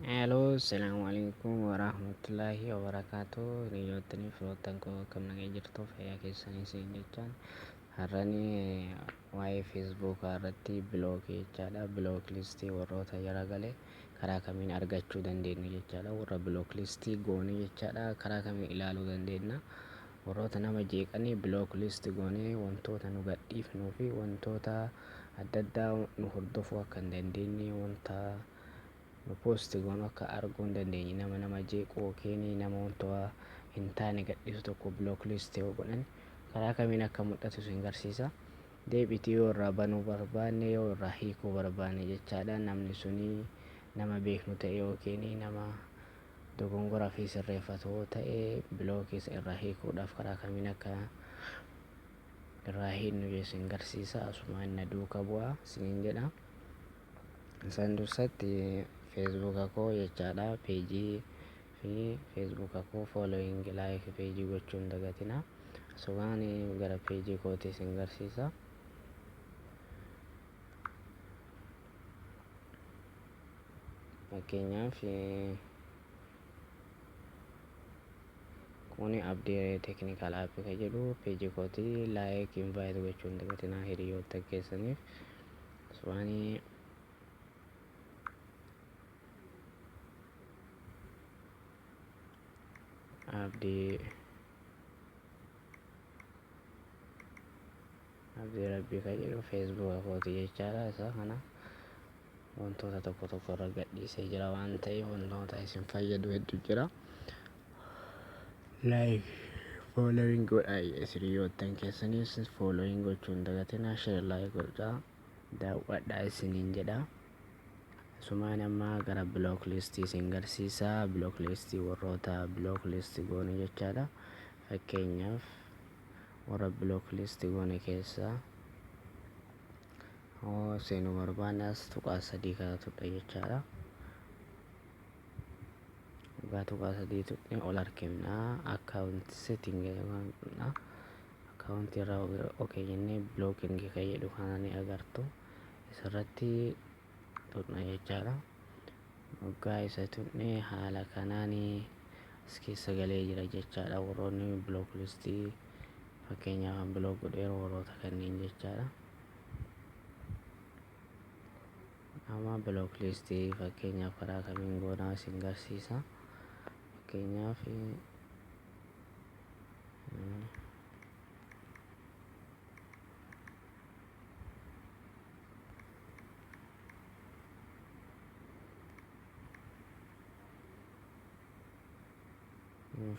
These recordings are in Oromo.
Hello, Assalamualaikum warahmatullahi wabarakatuh. Hiriyootanii firoottan koo akkam nagaa jirtu fayyaa keessanii isin jechaan har'ani waa'ee feesbuukaa irratti bilookii jechaadha. Bilook listii warroota jara gale karaa kamiin argachuu dandeenya jechaadha. Warra bilook listii goone jechaadha. Karaa kamiin ilaaluu dandeenya. Warroota nama jeeqanii bilook listi goonee wantoota nu gadhiifnuu fi wantoota adda addaa nu hordofuu akka hin dandeenye wanta nu post goonu akka arguu hin dandeenye nama nama jeequ yookiin nama wanta hin taane gadhiisu tokko block list yoo godhan karaa kamiin akka mul'atu isin garsiisa. Deebiitii yoo irraa banuu barbaanne yoo irraa hiikuu barbaanne jechaadha. Namni suni nama beeknu ta'e yookiin nama dogongora fi sirreeffatu yoo ta'e block isa irraa hiikuudhaaf karaa kamiin akka irraa hiiknu isin garsiisa. Asumaan na duuka bu'aa isiniin jedha. Isaan dursatti feesbuuka koo jechaadha peejii fi feesbuuka koo following like peejii gochuu hin dagatina. Asumaan gara peejii kootii isin garsiisa. Fakkeenyaaf kuni Abdii Technical App kan jedhu peejii kootii like invite gochuu hin dagatina hiriyoota keessaniif. Asumaan Abdii Rabbii kan jedhu feesbuuka kooti jechaadha. Isa kana wantoota tokko tokko irra gadhiisee jira waan ta'eef wantoota isin fayyadu hedduu jira. Like following godhaa hiriyoottan keessanis following gochuu hin dagatina, share like godhaa daawwadhaa isiniin jedha. Asumaan amma gara block listii isin garsiisa. Block listii warroota block list goone jechaadha. Fakkeenyaaf warra block list goone keessaa hoo seenuu barbaanne as tuqaa sadii kana tuqxe jechaadha. Dhugaa tuqaa sadii tuqne ol harkifna. Account setting jedhama. Account irraa okay jennee blocking kan jedhu kana ni agartu. Isarratti tuqna jechaadha. Waggaa isa tuqne haala kanaan as keessa galee jira jechaadha. Warroonni block listii fakkeenyaaf an block godheeru warroota kanneen jechaadha. Amma block listii fakkeenyaaf karaa kamiin goonaa isin garsiisa. Fakkeenyaaf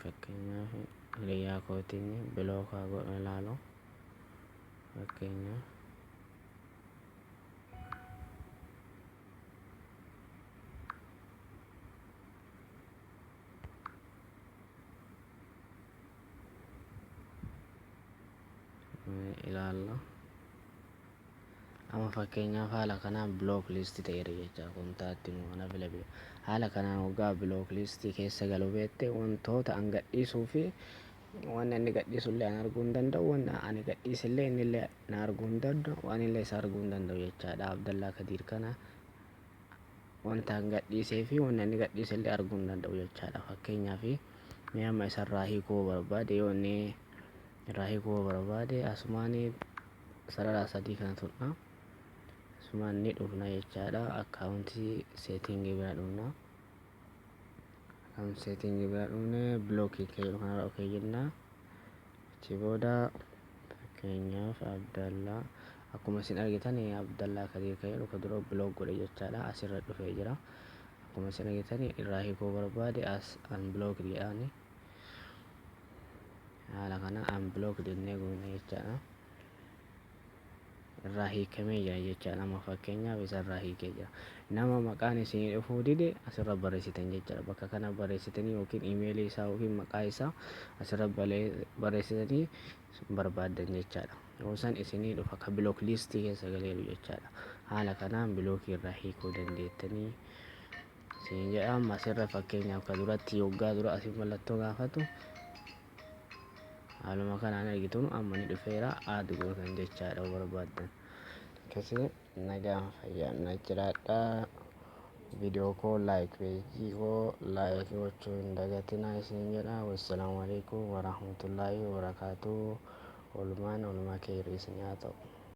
fakkeenyaaf hiriyaa kootiin block haa godhu ilaalu. Fakkeenyaaf ilaalla. Amma fakkeenyaaf haala kanaan block list ta'eera jecha kontaatti nu kana filabee haala kanaan waggaa block list keessa galu beekte wantoota an gadhiisuu fi waan inni gadhiisu illee an arguu hin danda'u, waan ani gadhiise illee inni illee na arguu hin danda'u, waan illee isa arguu hin danda'u jechaadha. Abdallaa Kadiir kana wanta an gadhiisee fi waan inni gadhiise illee arguu hin danda'u jechaadha. Fakkeenyaaf mee amma isarraa hiikuu barbaade, yoo inni irraa hiikuu barbaade asumaan sarara sadii kana tuqna, asumaan ni dhufna jechaadha. Akkaawuntii seetingii bira dhufna. Account setting bira dhufne blockii kan jedhu kanarra okay jenna. Achi booda fakkeenyaaf Abdallaa akkuma isin argitan Abdallaa Kadiir kan jedhu kan dura block godhe jechaadha. Asirra dhufee jira. Akkuma isin argitan irraa hiikuu barbaade as unblock jedhaani. Haala kana unblock jennee goone jechaadha. Irraa hiikamee jira jechaadha. Amma fakkeenyaaf isa irraa hiikee jira. Nama maqaan isinii dhufuu dide asirra barreessitan jechaadha. Bakka kana barreessitanii yookiin imeelii isaa yookiin maqaa isaa asirra barreessitanii barbaaddan jechaadha. Yoo san isinii dhufa ka bilook liistii keessa galeeru jechaadha. Haala kanaan bilookii irraa hiikuu dandeettanii isin jedha. Amma asirra fakkeenyaaf ka duratti yoggaa dura asii mallattoo gaafatu haaluma kanaan argituun amma ni dhufeera aad gootan jechaadha barbaaddan. Akkasii nagaan fayyaan na jiraadha. Viidiyoo koo like, peejii koo like gochuu hin dagatinaa isin jedha. Wassalaamu alaikum warahmatullaahi wabarakaatuh. Oolmaan oolmaa keerii isin haa ta'u.